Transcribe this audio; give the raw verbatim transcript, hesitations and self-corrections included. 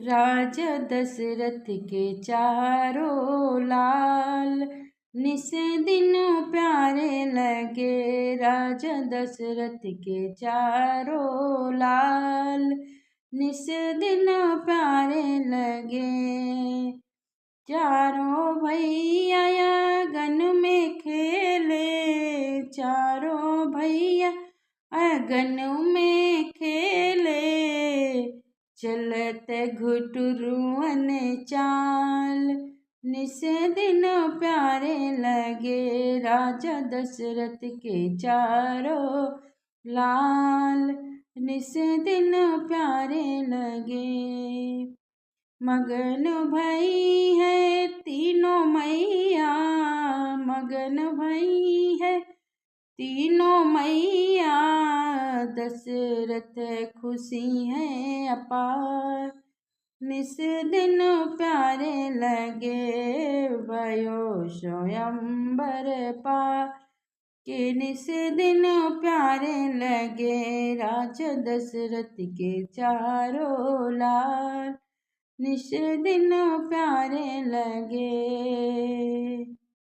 राजा दशरथ के चारों लाल, निस दिन प्यारे लगे। राजा दशरथ के चारों लाल, निस दिन प्यारे लगे। चारों भैया आंगन में खेले, चारों भैया आंगन में खेले, चलत घुटुरुअन चाल, निस दिन प्यारे लगे। राजा दशरथ के चारों लाल, निस दिन प्यारे लगे। मगन भई है तीनों मैया, मगन भई है तीनों मैया, दशरथ खुशी है अपार। निस दिन प्यारे लगे, भयो स्वयंवर पार। के निस दिन प्यारे लगे, राजा दशरथ के चारों लाल, निस दिन प्यारे लगे।